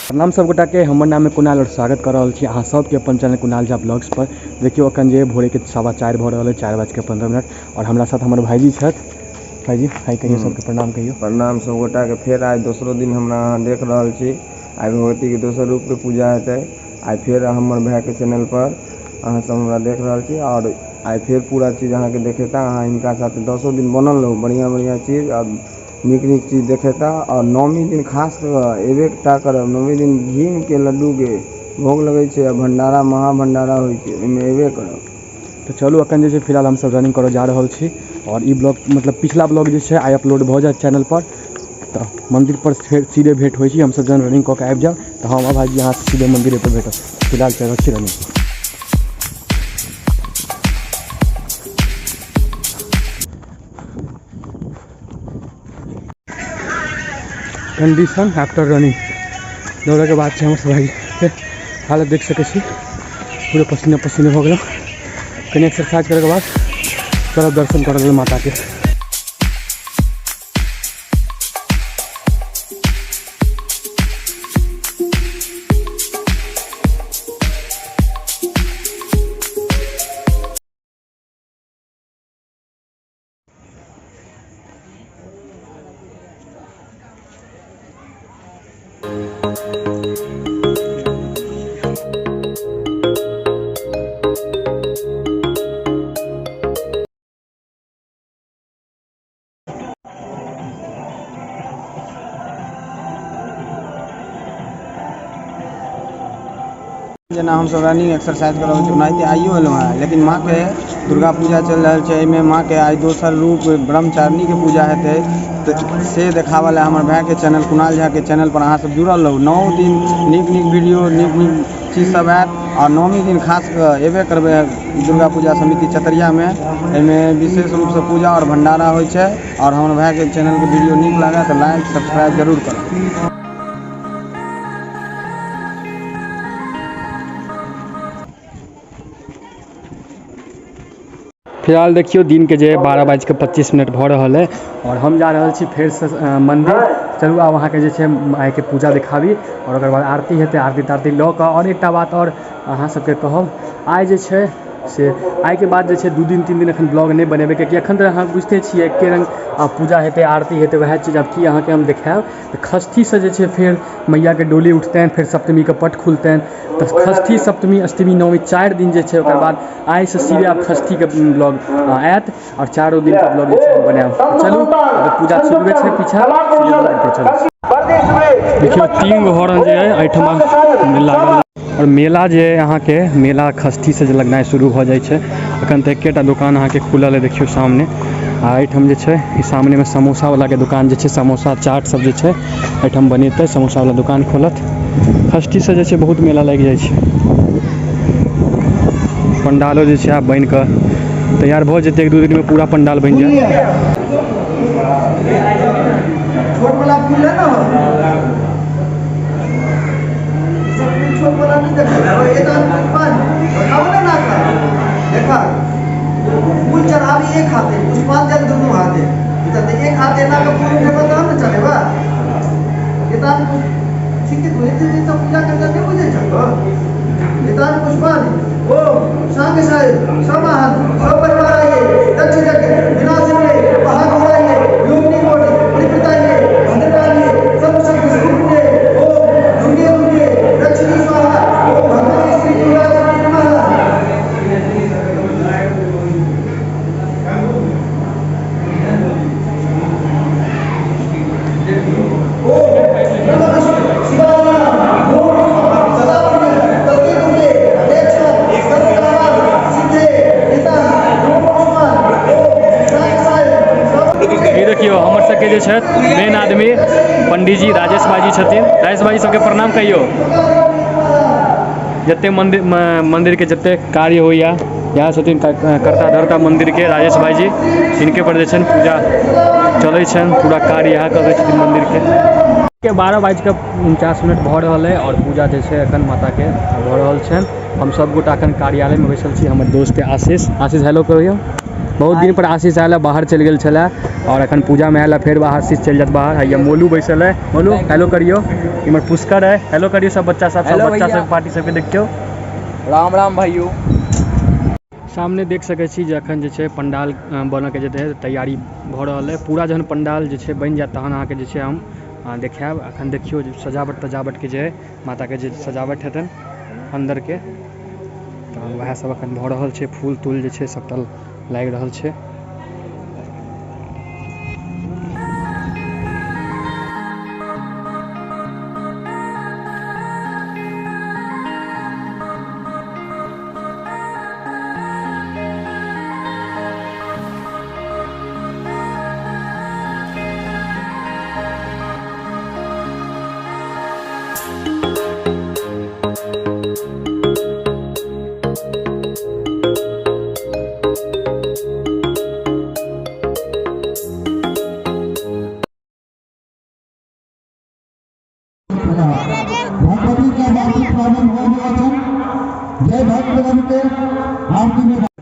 प्रणाम सब गोटा के, हमर नाम है कुणाल और स्वागत कर रहल छी अहाँ सबके अपन चैनल कुणाल झा ब्लॉग्स पर। देखियौ अखन जे भोरे के 4:15 भऽ रहल है, 4:15 और हमरा साथ हमर भाईजी छथि। भाईजी हाय कहियौ, सबके प्रणाम कहियौ। प्रणाम सब गोटा के। फेर आइ दोसरो दिन हमरा अहाँ देख रहल छी। आइ भगवती के दोसर रूप के पूजा हेतै। आइ फेर हमर भाई के चैनल पर अहाँ सब हमरा देख रहल छी और आइ फेर पूरा चीज अहाँ के देखेता। अहाँ हिनका साथ 10 दिन बनल रहू, बढ़िया बढ़िया चीज और नीक नीक चीज देखेता। और नौमी दिन खास कऽ एबे टा करब। नौमी दिन घी के लड्डू के भोग लगै छै आ भंडारा महाभंडारा होइ छै, ओहिमे एबे करब। तऽ चलू अखन जे छै फिलहाल हमसब रनिंग करऽ जा रहल छी और ई ब्लॉग मतलब पिछला ब्लॉग जे छै आइ अपलोड भऽ जायत चैनल पर। तऽ मंदिर पर फेर सीधे भेंट होइ छी। हमसब जहन रनिंग कऽ के आबि जायब तऽ हम आ भाईजी अहाँ सीधे मंदिरे पर भेटब। फिलहाल चलै छी रनिंग। कंडीशन आफ्टर रनिंग, दौड़े के बाद छै हमर भाई के हालत देख सकै छी, पूरा पसीना पसीना भऽ गेलौ। कनि एक्सरसाइज करे के बाद चलब दर्शन करऽ लेल माता के। जेना हमसब रनिंग एक्सरसाइज कर रहल छी ओनाहिते आइयो एलहुँ हेँ, लेकिन माँके दुर्गा पूजा चलि रहल छै, एहिमे माँके आइ दोसर रूप ब्रह्मचारिणीके पूजा हेतै, तऽ से देखाबऽ लए हमर भायके चैनल कुणाल झाके चैनल पर अहाँ सब जुड़ल रहू। 9 दिन नीक नीक वीडियो नीक नीक चीज सब आयत और नौमी दिन खास कऽ एबे करबै दुर्गा पूजा समिति चतरियामे। एहिमे विशेष रूपसँ पूजा और भंडारा होइ छै। और हमर भायके चैनलके वीडियो नीक लागत तऽ लाइक सब्सक्राइब जरूर करब। फिलहाल देखियौ दिन के जे 12:25 भऽ रहल है और हम जा रहल छी फेरसँ मंदिर। चलू आब अहाँके जे छै आइके पूजा देखाबी और ओकर बाद आरती हेतै, आरती तारती लऽ कऽ। और एकटा बात और अहाँ सबके कहब, आइ जे छै से आइके बाद जे छै 2 दिन 3 दिन एखन ब्लॉग नहि बनेबै, कियाकि एखन तऽ अहाँ बुझिते छियै एके रङ्ग आब पूजा हेतै आरती हेतै वएह चीज आब की अहाँके हम देखायब। तऽ षष्ठीसँ जे छै फेर मैयाके डोली उठतनि, फेर सप्तमीके पट खुलतनि। तऽ षष्ठी सप्तमी अष्टमी नवमी 4 दिन जे छै ओकर बाद आइसँ सीधे आब षष्ठीके ब्लॉग आयत और 4 दिनके ब्लॉग जे छै हम बनायब। चलू अगर पूजा शुरुए छै पीछा सीधे चलू। देखियौ 3 गो हॉर्न जे है एहिठमा लागल और मेला जे है अहाँके मेला षष्ठीसँ जे लगनाइ शुरू भऽ जाइ छै। अखन तऽ एकेटा दोकान अहाँके खुलल है देखियौ सामने। आ एहिठाम जे छै ई सामनेमे समोसावलाके दोकान जे छै, समोसा चाट सब जे छै एहिठाम बनेतै, समोसावला दोकान खोलत। षष्ठीसँ जे छै बहुत मेला लागि जाइ छै। पंडालो जे छै आब बनि कऽ तैयार भऽ जेतै, 1-2 दिनमे पूरा पंडाल बनि जायत। छोट वाला फूल है ना, छोट वाला नहीं देखा, ये तो पुष्पांजलि बताओ ना, ना का देखा फूल चढ़ावी एक हाथे, पुष्पांजलि दोनों हाथे, तो एक हाथे ना का फूल उठेबा तहन ने चढ़ेबा। ये तो ठीक है, तो एते दिन तो पूजा करता नहीं बुझे छो। ये तो पुष्पांजलि ओ संग साहिब समाहन सब परिवार आइए, दक्ष यज्ञ विनाशिनी महाघोर आइए, योगिनी कोटि परिपृताइए, भद्रकालिए सब शक्ति स्वरूपिणी ओम दुर्गे दुर्गे रक्षिणी स्वाहा ओम भगवती श्री दुर्गा देवी नमः। ओम नमः शिवाय ओम सदा प्रति दुर्गे रक्षा सर्वकामान् सिद्धे हिता ओम ओम साई ई देखियौ हमर सबके जे छथि मेन आदमी पंडीजी राजेश भाईजी छथिन। राजेश भाईजी सबके प्रणाम कहियौ। जते मंदिर के जते कार्य होइया यहाँ छथिन कर्ता धर्ता मंदिर के राजेश भाईजी, हिनके पर जे छनि पूजा चलै छनि, पूरा कार्य यहाँ करै छथिन मंदिर के। के 12:49 भऽ रहल है और पूजा जे छै एखन माता के भऽ रहल छनि। हम सब गोटा एखन कार्यालय में बैसल छी। हमर दोस्त आशीष, आशीष हेलो कहियौ। बहुत दिन पर आशीष आयल है, बाहर चलि गेल छलै और अखन पूजामे आयल है, फेर आशीष चलि जायत बाहर। हैया मोलू बैसल है, मोलू हेलो करियो। इम्हर पुष्कर है, हेलो करियो सब बच्चा सब, सब बच्चा सब पार्टी सबके देखियो। राम राम भाइयों। सामने देख सकै छी जे अखन जे छै पंडाल बनऽके जे छै तैयारी भऽ रहल है। पूरा जहन पंडाल जे छै बनि जायत तहन अहाँके जे छै हम देखायब। अखन देखियौ जे सजावट तजावटके जे माताके जे सजावट हेतनि अन्दरके, तहन वएह सब अखन भऽ रहल छै। फूल तूल जे छै सबटा लागि रहल छै।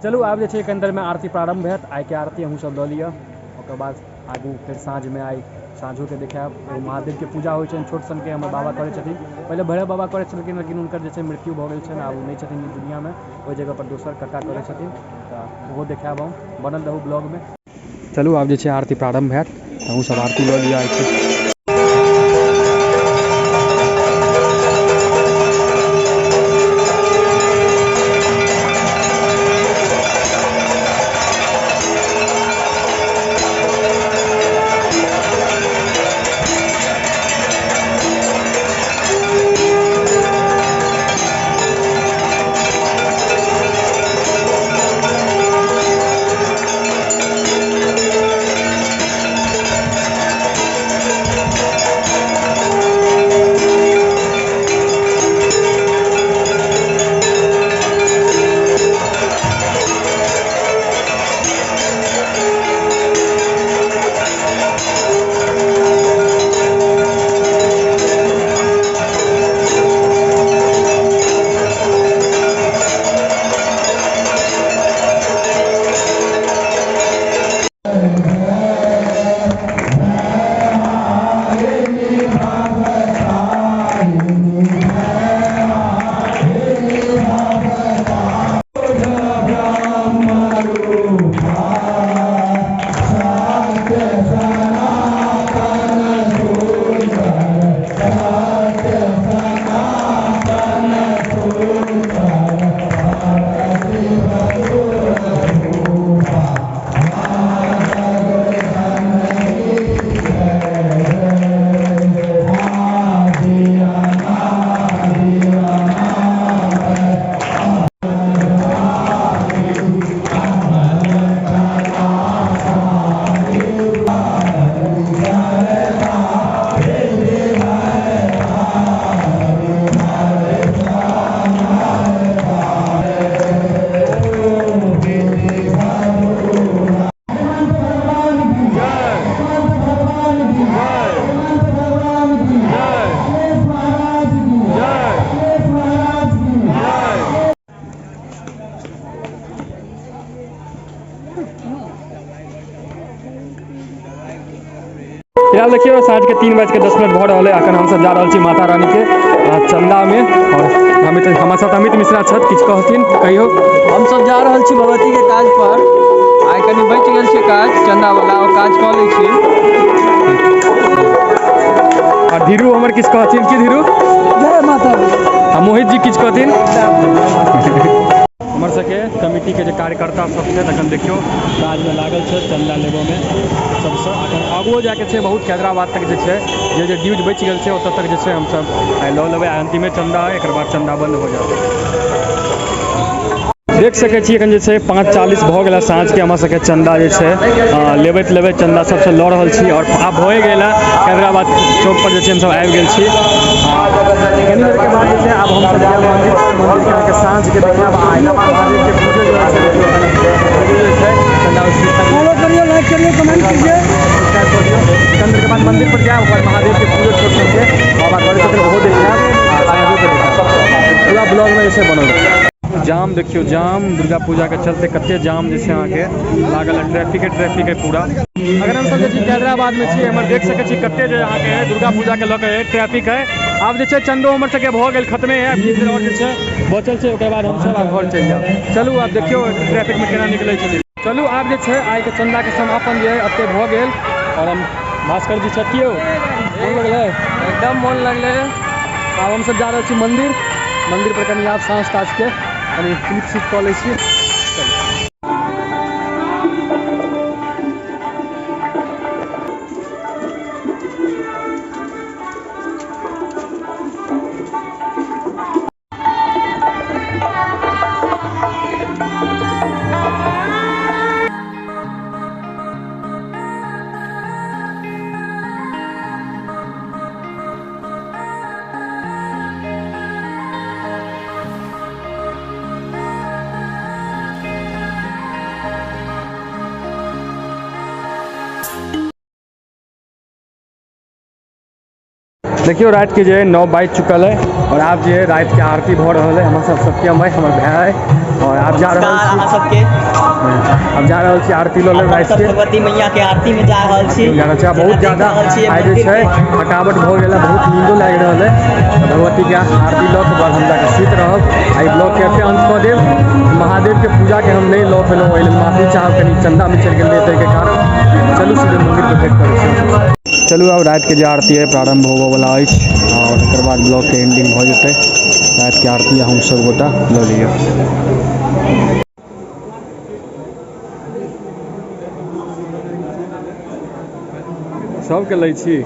चलू आब जे छै एक अन्दरमे आरती प्रारम्भ हैत। आइके आरती अहूँ सब लऽ लिअ, ओकर बाद आगू फेर साँझमे आइ साँझोके देखायब। एगो महादेवके पूजा होइ छनि छोट सनके, हमर बाबा करै छथिन। पहिले भैरव बाबा करै छलखिन, लेकिन हुनकर जे छै मृत्यु भऽ गेल छनि, आब ओ नहि छथिन ई दुनिआँमे। ओहि जगहपर दोसर कक्का करै छथिन, तऽ ओहो देखायब हम। बनल रहू ब्लॉगमे। चलू आब जे छै आरती प्रारम्भ हैत, अहूँ सब आरती लऽ लिअ आइके। फिलहाल देखियौ साँझ के 3:10 भऽ रहल है। अखन हमसब जा रहल छी माता रानी के चंदा में और हमारे साथ अमित मिश्रा छथि, किछु कहथिन कहियो। हमसब जा रहल छी भगवती के काज पर। आइ कनि बचि गेल छै काज चंदा वाला, ओ काज कऽ लै छी। आ धीरू हमर किछु कहथिन की धीरू? जय माता दी। आ मोहित जी किछु कहथिन? हमर सबके कमिटी के जे कार्यकर्ता सब छै तखन देखियौ काजमे लागल छै चंदा लेबऽमे सबसँ। अखन आगुओ जाके छै बहुत हैदराबाद तक जे छै जे जे ड्यूज बचि गेल छै ओतऽ तक जे छै हमसब आइ लऽ लेबै। आ अन्तिमे चंदा है, एकर बाद चंदा बंद हो जायत। देख सकै छी एखन जे छै 5:40 भऽ गेल साँझके। हमरा सबके चंदा जे छै लेबैत लेबैत चंदा सबसँ लऽ रहल छी और आब भए गेल है। हैदराबाद चौक पर जे छै हमसब आबि गेल छी। कनी देरके बाद जे छै आब हमसब जायब मंदिर पर। मंदिर के अहाँके साँझके देखायब। आ महादेवके पूजो जे छै देखियौ पूजो जे छै चंदा फॉलो करियौ, लाइक करियौ, कमेंट करियौ, सब्सक्राइब करियौ। कनी देरके बाद मंदिर पर जायब, ओकर महादेवके पूजो छोट छोटके बाबा करै छथिन ओहो देखायब आ साँझोके देखायब। पूरा ब्लॉगमे जे छै बनल रहत। जाम देखियौ, जाम दुर्गा पूजा के चलते कते जाम जे छै अहाँके लागल है, ट्रैफिक ट्रैफिक है पूरा। अगर हमसब जे छी कैदराबाद में छी, एम्हर देख सकै छी कते जे अहाँके दुर्गा पूजा के लऽ के ट्रैफिक है। आब जे छै चंदो हमर सबके भऽ गेल खत्मे है, किछु देर आओर जे छै बचल छै, ओकर बाद हमसब आब घर चलि जायब। चलू आब देखियौ ट्रैफिक में केना निकलै छथिन। चलू आब जे छै आइके चन्दाके समापन जे है एते भऽ गेल। आओर हम भास्कर जी छथि, यौ मोन लगलै? एकदम मोन लगलै। आब हमसब जा रहल छी मंदिर, मंदिर पर कनि आब साँझ ताँझ के कनि क्लिप शूट कऽ लै छी। देखियौ राति के जे 9 बाजि चुकल है और आब जे राति के आरती भऽ रहल है। हमर सब सत्यम है, हमर भाय है, और आब जा रहल छी अहाँ सबके, आब जा रहल छी आरती लऽ लेब राति के। भगवती मैया के आरती में जा रहल छी, जा रहल छी। बहुत ज्यादा आइ जे छै थकावट भऽ गेल है, बहुत नींदो लागि रहल है। भगवती के आरती लऽ के बाद हम जाके सुति रहब। आइ ब्लॉग के एते अंत कऽ देब। महादेव के पूजा के हम नहि लऽ पेलहुँ, ओहि लेल माफी चाहब, कनि चन्दा में चलि गेल रहै ताहिके कारण। चलू सीधे मन्दिर पर भेंट करै छी। चलू आब राति के जे आरती है प्रारंभ होबऽवला अछि और एकर बाद ब्लॉग के एंडिंग भऽ जेतै। राति के आरती हम सब गोटा लऽ लिअ। सबके लै छी।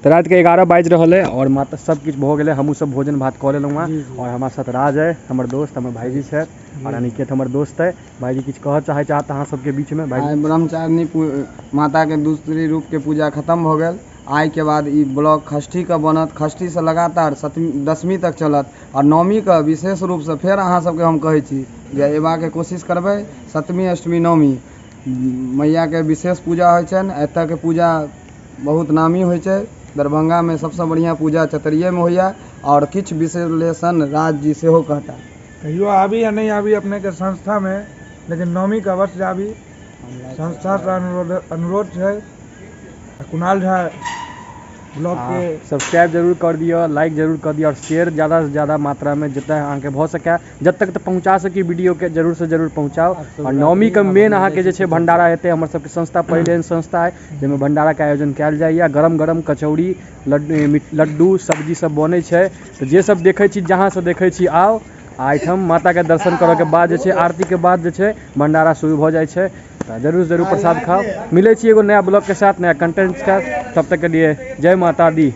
तऽ रातिके 11 बाजि रहल है और माता सब किछु भऽ गेलै, हमहूँ सब भोजन भात कऽ लेलहुँ हँ। और हमरा साथ राज है, हमर दोस्त, हमर भाईजी छथि, और अनिकेत हमर दोस्त है। भाईजी किछु कहऽ चाहै छथि अहाँ सबके बीचमे? भाई ब्रह्मचारिणी माता के दूसरी रूप के पूजा खत्म भऽ गेल। आइ के बाद ई ब्लॉग षष्ठी के बनत, षष्ठी से लगातार 10वीं तक चलत और नौमी के विशेष रूप से फेर अहाँ सबके हम कहै छी जे अयबाके कोशिश करबै। 7वीं 8वीं 9वीं मैया के विशेष पूजा होइ छनि। एतऽ के पूजा बहुत नामी होइ छै, दरभंगा में सबसे बढ़िया पूजा चतरिये में होइया। और किछु विश्लेषण राज जी सेहो कहता। कहियो आबी या नहीं आबी अपने के संस्था में, लेकिन नौमी के अवश्य आबी। संस्था से अनुरोध है। कुणाल झा ब्लॉग के सब्सक्राइब जरूर कर दिअ, लाइक जरूर कर दिअ, आओर शेयर ज़्यादा से ज़्यादा मात्रा में जतऽ अहाँके भऽ सकै, जब तक तऽ पहुँचा सकी वीडियो के, जरूर से जरूर पहुँचाउ। आओर नवमी के मेन अहाँके जे छै भंडारा हेतै। हमर सबके संस्था पहिले एहन संस्था है जाहिमे भंडाराके आयोजन कयल जाइए। गरम गरम कचौड़ी, लड्डू, सब्जी सब बनै छै। तऽ जे सब देखै छी, जहाँसँ देखै छी, आउ आ एहिठाम माताके दर्शन करऽके बाद जे छै, आरतीके बाद जे छै भंडारा शुरू भऽ जाइ छै। तऽ जरूर जरूर प्रसाद खाउ। मिलै छी एगो नया ब्लॉगके साथ, नया कंटेंट के साथ। तब तक के लिए जय माता दी।